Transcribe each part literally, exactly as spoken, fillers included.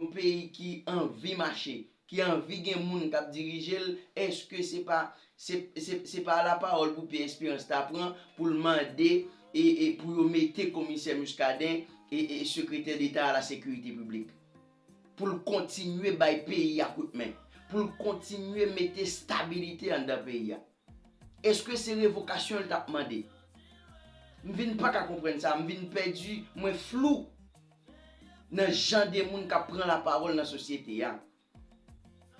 yon peyi ki anvi mache, ki anvi gen moun k ap dirije l, èske se pa, se, se, se pa lapawòl pou Pierre Espérance ta pran pou l mande e, e pou yo mete komisè Muscadin e, e sekretè deta a la sekirite piblik? Pou l kontinye bay peyi a kout men, pou l kontinye mete stabilite anndan peyi a? Èske se revokasyon l t ap mande? M vin pa ka konprann sa, m vin pèdi, mwen flou nan jan de moun k ap pran lapawòl nan sosyete a.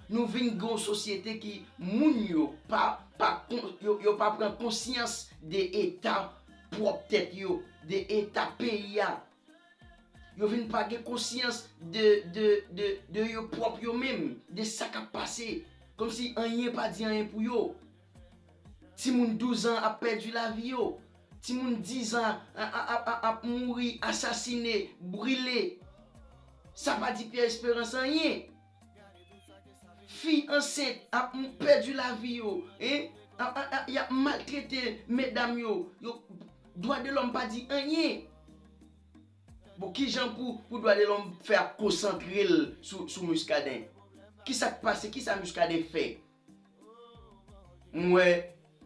Nou vin gen yon sosyete ki moun yo pa, pa kon- yo, yo pa pran konsyans de eta pwòp tèt yo, de eta peyi a. Yo vin pa gen konsyans de, de, de, de yo pwòp yo menm, de sa k ap pase. Kòmsi anyen pa di anyen pou yo. Timoun douz an ap pèdi lavi yo. Timoun diz an a- a- a- a- ap mouri, asasine, brile. Sa pa di Pierre Espérance anyen. Fi ansent ap m- pèdi lavi yo, en? A- a- a- Y ap maltrete medam yo. Yo, dwa de lòm pa di anyen. Bon, kijan pou, pou dwa de lòm fè ap konsantre l sou, sou Muscadin? Kisa k pase? Kisa Muscadin fè? M wè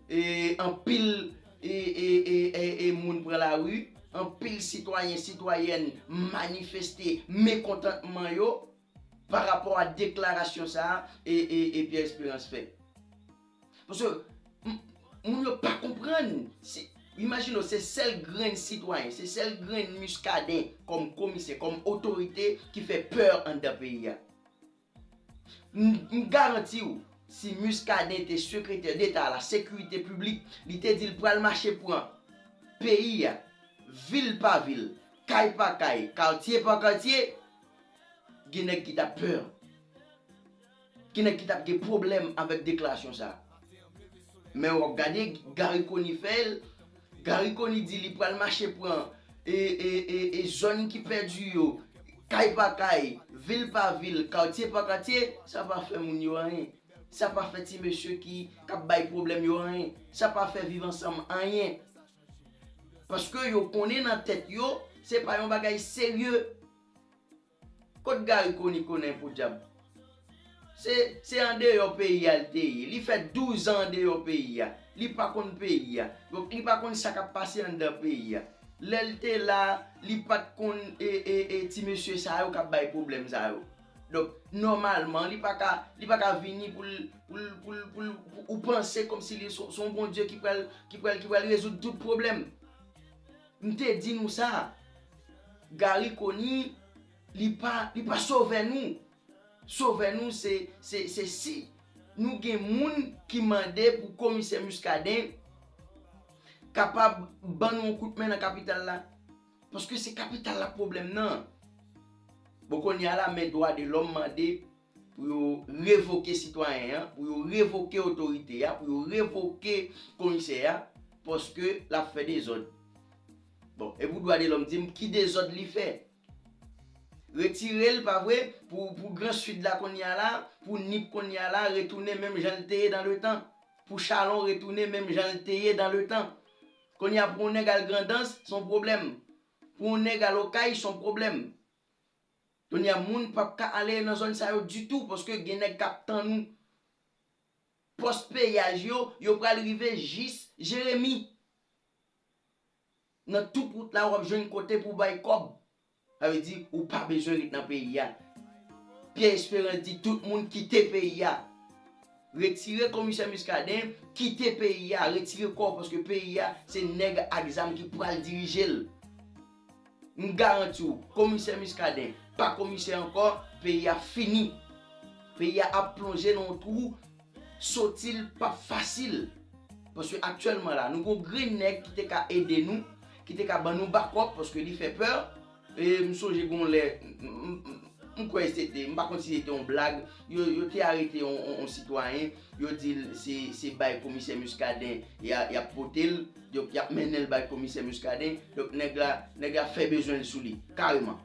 e, anpil e, e, e, e, e moun pran lari, anpil sitwayen, sitwayèn manifeste mekontantman yo pa rapò a deklarasyon sa a e, e, e Pierre Espérance fè. Paske m- moun yo pa konprann. Se- Imajine w, se sèl grenn sitwayen, se sèl grenn Muscadin kòm komisè, kòm otorite ki fè pè anndan peyi a. M, m garanti w, si Muscadin te sekretè deta a la sekirite piblik, li te di l pral mache pran peyi a, vil pa vil, kay pa kay, katye pa katye, gen nèg ki t ap pè. Gen nèg ki t ap gen pwoblèm avèk deklarasyon sa a. Men w ap gade, Garry Conille fè l. Garry Conille di li pral mache pran e, e, e, e zòn ki pèdi yo, kay pa kay, vil pa vil, katye pa katye. Sa pa fè moun yo anyen. Sa pa fè ti mesye ki, k ap bay pwoblèm yo anyen. Sa pa fè Viv Ansanm anyen. Paske yo konnen nan tèt yo, se pa yon bagay serye. Kot Garry Conille konnen podyab? Se, se andeyò peyi a l te ye. Li fè douz an andeyò peyi a. Li pa konn peyi a. Donk, li pa konn sa k ap pase anndan peyi a. Lè l te la, li pa t konn e, e, e ti mesye sa yo k ap bay pwoblèm sa yo. Donk, nòmalman, li pa ka, li pa ka vini pou l, pou l, pou l, pou l, pou ou panse kòmsi li se, se yon Bondye ki pral, ki pral, ki pral rezoud tout pwoblèm. M te di nou sa. Garry Conille, li pa, li pa sovè nou. Sovè nou, se, se, se si nou gen moun ki mande pou komisè Muscadin kapab ban nou yon kout men nan kapital la. Paske se kapital la pwoblèm nan. Bon, kounye a la, men dwa de lòm mande pou yo revoke sitwayen an, pou yo revoke otorite a, pou yo revoke komisè a, paske l ap fè dezòd. Bon, e pou dwa de lòm di m ki dezòd li fè? Retire l, pa vre? Pou, pou Gran Sid la kounye a la, pou Nip kounye a la, retounen menm jan l te ye dan le tan. Pou Chalon retounen menm jan l te ye dan le tan. Kounye a pou yon nèg al Grandans, se yon pwoblèm. Pou yon nèg al Okay, se yon pwoblèm. Kounye a moun p ap ka ale nan zòn sa yo ditou, paske gen nèg k ap tann ou. Pòs peyaj yo, yo pral rive jis Jeremi. Nan tout wout la, w ap jwenn kote pou w bay kòb. Sa vle di, ou pa bezwen ret nan peyi a. Pierre Espérance di tout moun kite peyi a. Retire komisè Muscadin, kite peyi a, retire kò w, paske peyi a, se nèg ak zam ki pral dirije l. M garanti w, komisè Muscadin pa komisè ankò, peyi a fini. Peyi a ap plonje nan yon twou, soti l p ap fasil. Paske aktyèlman la, nou gon grenn nèg ki te ka ede nou, ki te ka ban nou bakòp, paske li fè pè. E m sonje gon lè, m, m, m, m kwè se te, m pa konn si se te yon blag, yo, yo te arete yon, yon, yon sitwayen, yo di l se, se bay komisè Muscadin, y a, y ap pote l, donk y ap mennen l bay komisè Muscadin, donk nèg la, nèg la fè bezwen l sou li, kareman.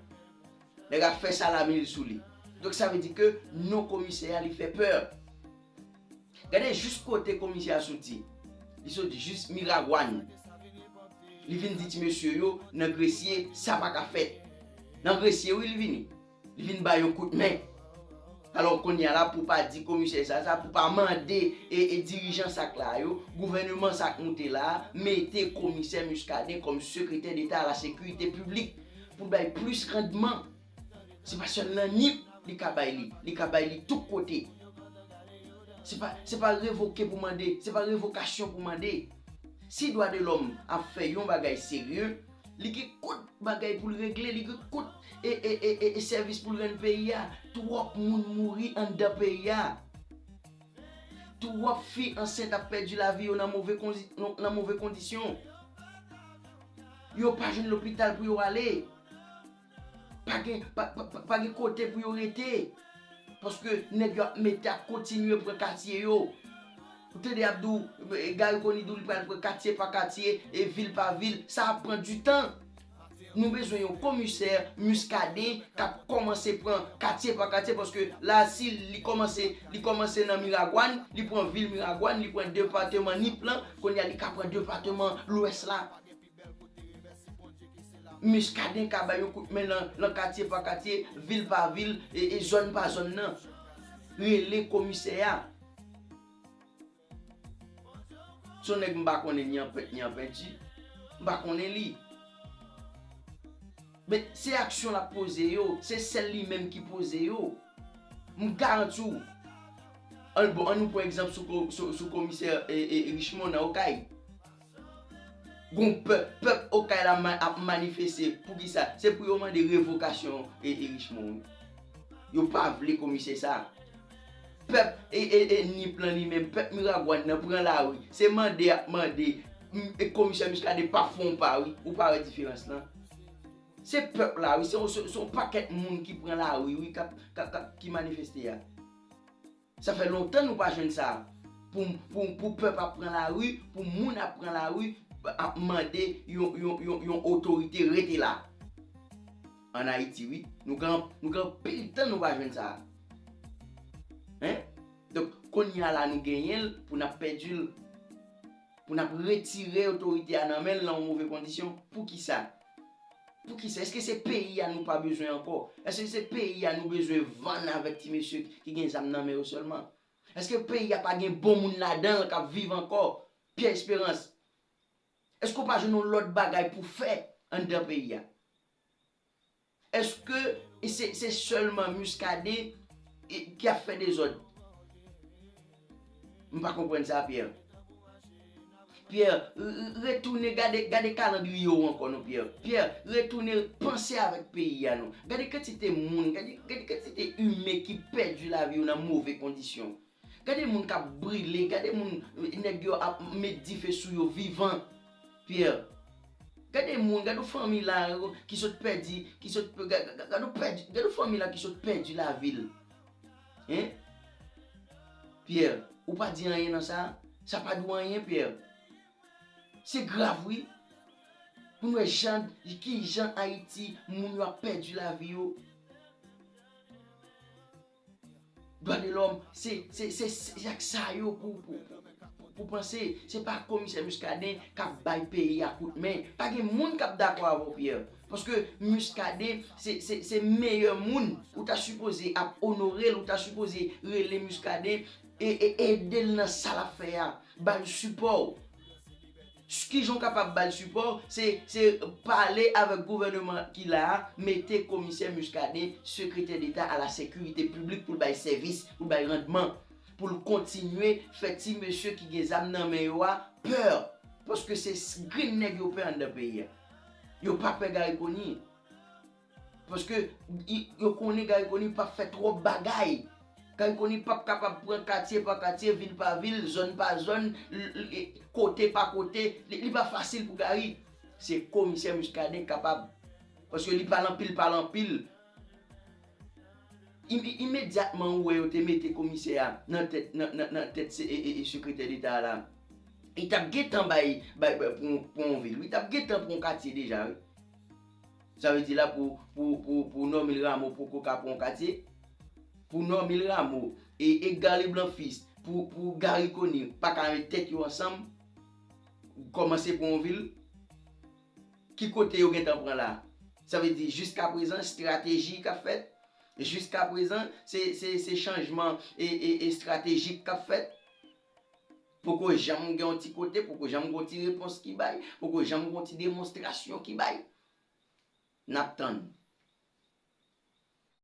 Nèg la fè salami l sou li. Donk sa vle di ke non komisè a li fè pè. Gade jis kote komisè a soti. Li soti jis Miragwàn. Li vin di ti mesye yo, nan Gresye, sa pa ka fèt. Nan Gresye, wi, li vini. Li vin ba yon kout men. Alò, kounye a la, pou pa di komisè sa, sa, pou pa mande e, e dirijan sa k la yo, gouvènman sa k moute la, mete komisè Muscadin kòm sekretè deta a la sekirite piblik pou l bay plis randman. Se pa sèl nan Nip li ka bay li, li ka bay li tout kote. Se pa, se pa revoke pou mande, se pa revokasyon pou mande. Si dwa de lòm ap fè yon bagay serye, li gen kont bagay pou l regle, li gen kont e, e, e, e, e sèvis pou l rann peyi a. Twòp moun mouri anndan peyi a. Twòp fi ansent ap pèdi lavi yo nan move kondi-, nan, nan move kondisyon. Yo pa jwenn lopital pou yo ale. Pa gen, pa, pa, pa, pa gen kote pou yo rete. Paske nèg yo ap mete ap kontinye pran katye yo. Ou tande ap di w, e, Garry Conille di w li pral pran katye pa katye, e vil pa vil. Sa ap pran du tan. Nou bezwen yon komisè Muscadin k ap kòmanse pran katye pa katye, paske la, si li kòmanse, li kòmanse nan Miragwàn, li pran vil Miragwàn, li pran depatman Nip lan, kounye a li ka pran depatman Lwès la. Muscadin ka bay yon kout men nan, nan katye pa katye, vil pa vil, e, e zòn pa zòn nan. Rele komisè a. Se yon nèg m pa konnen ni an pent ni an penti. M pa konnen li. Men se aksyon l ap poze yo, se sèl li menm ki poze yo. M garanti w. An, bon, an nou pran egzanp sou, ko- sou, sou komisè e, e, Richmond nan Okay. Gon pèp, pèp Okay la ma- ap manifeste. Poukisa? Se pou yo mande revokasyon e, e Richmond, wi. Yo pa vle komisè sa. Pèp e, e, e Nip lan li menm, pèp Miragwàn nan pran lari. Se mande y ap mande, m- e komisè Muscadin p ap fè yon pa, wi. Ou pa wè diferans lan? Se pèp la, wi. Se yon, se, se yon pakèt moun ki pran lari, wi, k ap, k ap, k ap, ki manifeste a. Sa fè lontan nou pa jwenn sa. Pou, pou, pou pèp ap pran lari, pou moun ap pran lari, ap mande yon, yon, yon, yon otorite rete la. Ann Ayiti, wi. Nou gen, nou gen anpil tan nou pa jwenn sa. Hein? Donk, kounye a la, nou genyen l pou n ap pèdi l, pou n ap retire otorite a nan men l nan yon move kondisyon. Poukisa? Poukisa? Èske se peyi a nou pa bezwen ankò? Èske se peyi a nou bezwen vann avèk ti mesye ki gen zam nan men yo sèlman? Èske peyi a pa gen bon moun ladan l k ap viv ankò? Pierre Espérance, èske w pa jwenn yon lòt bagay pou fè anndan peyi a? Èske se, se sèlman Muscadin e, ki ap fè dezòd? M pa konprann sa, Pierre. Pierre, re- re- retounen gade, gade kalandriye w ankò non, Pierre. Pierre, retounen panse avèk peyi a non. Gade kantite moun, gade, gade kantite imen ki pèdi lavi yo nan move kondisyon. Gade moun k ap brile, gade moun, nèg yo ap met dife sou yo vivan. Pierre, gade moun, gade yon fanmi la yo ki sot pèdi, ki sot, ga- ga- ga- gade yon pèdi, gade yon fanmi la ki sot pèdi lavi l. Hein? Pierre, ou pa di anyen nan sa? Sa pa di w anyen, Pierre? Se grav, wi. Pou n wè jan, ki jan Ayiti, moun yo ap pèdi lavi yo. Dwa de lòm, se, se, se, se ak sa yo pou, pou, pou, pou panse. Se pa komisè Muscadin k ap bay peyi a kout men. Pa gen moun k ap dakò avè w, Pierre. Paske Muscadin, se, se, se meyè moun. Ou ta sipoze ap onore l, ou ta sipoze rele Muscadin e, e ede l nan sa l ap fè a. Ba l sipò w. Kijan w kapab ba l sipò? Se, se pale avèk gouvènman ki la a, mete komisè Muscadin sekretè deta a la sekirite piblik pou l bay sèvis, pou l bay randman, pou l kontinye fè ti mesye ki gen zam nan men yo a pè. Paske se s- grenn nèg yo pè anndan peyi a. Yo pa pè Garry Conille. Paske i- yo konnen Garry Conille p ap fè twòp bagay. Garry Conille p ap kapab pran katye pa katye, vil pa vil, zòn pa zòn, l- l- e- kote pa kote. Li, li pa fasil pou Garry. Se komisè Muscadin k kapab. Paske li pale anpil, pale anpil. Im- i- imedyatman ou wè yo te mete komisè a nan tèt, nan, nan, nan tèt se- e- e- e sekretè deta a la, li t ap gentan bay, bay, bay pou, pou yon vil. Li t ap gentan pou yon katye deja, wi. Sa vle di la pou, pou, pou, pou Normil Rameau poko ka pran yon katye. Pou Normil Rameau e Edgar Leblanc Fils, pou, pou Garry Conille pa ka met tèt yo ansanm, kòmanse pran yon vil. Ki kote yo gentan pran la? Sa vle di jiska prezan estrateji k ap fèt, Jiskaprezan, se, se, se chanjman e, e, estratejik k ap fèt. Poko janm gen yon ti kote, poko janm gen yon ti repons ki bay, poko janm gen yon ti demonstrasyon ki bay. N ap tann.